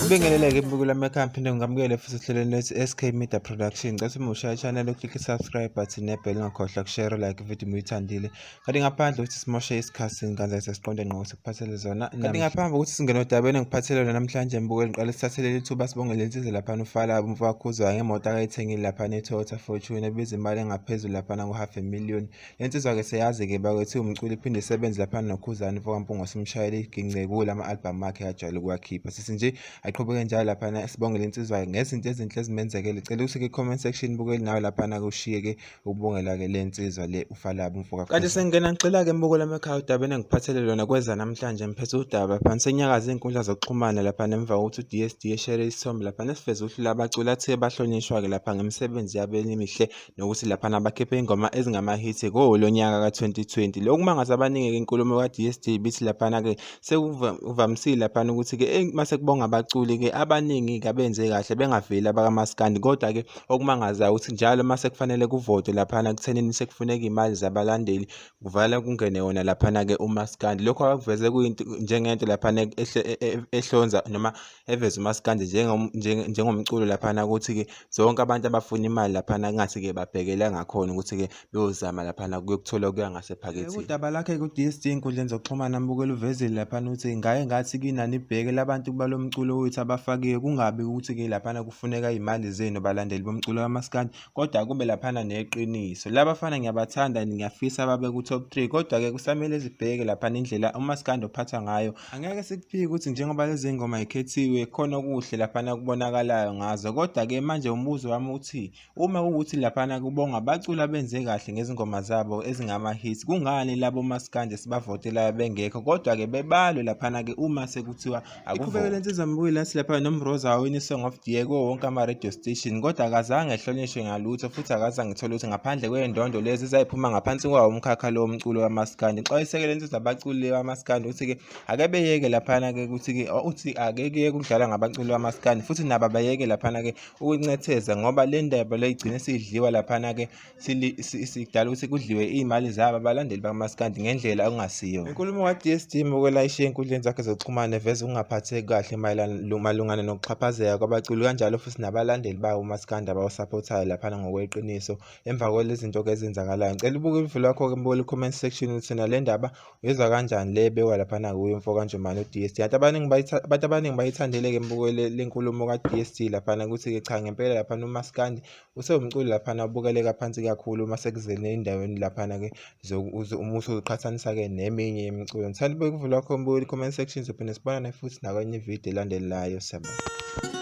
Ubingeleleke ibuko lamakhaya phinde ngamukele futhi ohlelweni lwethu SK Media Production. Ngicela uma ushaya channel uclick subscribe button nebell ungakhohlwa kushare like video uma uyithandile. Kanti ngaphandle ukuthi simoshe isikhathi singanza sesiqonde ngqo sikuphathele zona. Kanti ngaphambi kokuthi singene odabeni engiphathele lona namhlanje mbukeli ngiqale sithathe leli thuba sibonge le nsizwa laphana uFalabo umfo kaKhuzwayo ngemoto akayithengile laphana i-Toyota Fortuner ebiza imali engaphezulu laphana ku-half a million. Le nsizwa-ke siyazi-ke bakwethu iwumculi iphinde isebenze laphana noKhuzani umfo kaMpungose umshayeli igince kula ma-albhamu akhe ajwayele ukuwakhipha. Sithi nje ayiqhubeke njalo laphana sibonge le nsizwa ngezinto ezinhle ezimenzekele. Cela ukuthi ke-comment section bukeli nawe laphana kushiye-ke ukubongela-ke le nsizwa le uFalabo umfo Kanti sengingena ngigxila-ke embukweni emakhaya udabeni engiphathele lona kweza namhlanje ngiphethe udaba phansi senyakaza iy'nkundla zokuxhumana lapha nemva kokuthi u-D_S_D eshere isithombe laphana esiveza uhlu labaculi athe bahlonishwa-ke lapha ngemisebenzi yabo emihle nokuthi laphana bakhiphe iy'ngoma ezingamahithi kuwo nyaka ka-2020. Lokhu kumangaza abaningi-ke inkulumo ka-D_S_D ibithi laphana-ke sekuvamisile laphana ukuthi-ke mase kubonga abaculi-ke abaningi-ke abenze kahle bengaveli abakamaskandi kodwa-ke Okumangazayo ukuthi njalo uma sekufanele kuvotwe laphana kuthenini sekufuneka iy'mali zabalandeli kuvala kungene wona laphana-ke umaskandi. Lokhu akakuveze kuyinto njengento laphana ehlonza noma eveza umaskandi njengomculo laphana ukuthi-ke zonke abantu abafuna imali laphana kungathi-ke babhekela ngakhona ukuthi-ke beyozama laphana kuyokuthola kuya ngasephaketheni. Udaba lakhe ku-D_S_D ey'nkundleni zokuxhumana mbukeli uvezile laphana ukuthi ngaye ngathi kina nibheke labantu balo mculo wethu abafakiwe kungabi ukuthi-ke laphana kufuneka iy'mali zenu balandeli bomculo kamaskandi kodwa kube laphana neqiniso. Laba bafana ngiyabathanda and ngiyafisa babe ku-top 3 kodwa-ke kusamele sibheke laphana indlela umaskandi ophathwa ngayo. Angeke sikuphike ukuthi njengoba lezi ngoma y'khethiwe khona okuhle laphana okubonakalayo ngazo kodwa-ke manje umbuzo wami uthi Uma kuwukuthi laphana kubongwa abaculi abenze kahle ngezingoma zabo ezingama-hits, kungani labo maskandi esibavotelayo bengekho kodwa-ke bebalwe laphana-ke uma sekuthiwa akuvotwe? Le nsizwa mbukeli yathi lapha noMroza wawina i-Song of the Year kuwo wonke ama-radio station kodwa akazange ehlonishwe ngalutho futhi akazange ethole ukuthi ngaphandle kwey'ndondo lezi ezayiphuma ngaphansi kwawo umkhakha lo womculo kamaskandi. Ixwayiseke le nsizwa abaculi bamaskandi ukuthi-ke ake beyeke laphana-ke ukuthi-ke uthi ake kuyeke ukudlala ngabaculi bamaskandi futhi nabo abayeke laphana-ke ukuncetheza ngoba le ndaba le igcine siyidliwa laphana-ke sidala ukuthi kudliwe iy'mali zabo abalandeli bakamaskandi ngendlela okungasiyo. Inkulumo ka-D_S_D Mokwelayishe ey'nkundleni zakhe zokuxhumana eveza ukungaphatheki kahle mayelana malungana nokuxhaphazeka kwabaculi kanjalo futhi nabalandeli bawo umaskandi abawusaphothayo laphana ngokweqiniso emva kwalezi zinto-ke ezenzakalayo. Ngicela ubuke uvo lwakho-ke mbukeli comment section ukuthi nale ndaba Uyezwa kanjani le ebekwa laphana kuye umfo kaNjomane u-D_S_D. Kanti abaningi abantu abaningi bayithandele-ke mbukelo le nkulumo ka-D_S_D laphana ukuthi-ke cha ngempela laphana uMaskandi usewumculi laphana obukeleka phansi kakhulu uma sekuzeni endaweni laphana-ke uma usuqhathanisa-ke neminye imiculo. Ngithanda ukubeka uvo lwakho mbukeli comment section, sizophinde sibonane futhi nakwenye ividiyo elandelayo. Siyabonga.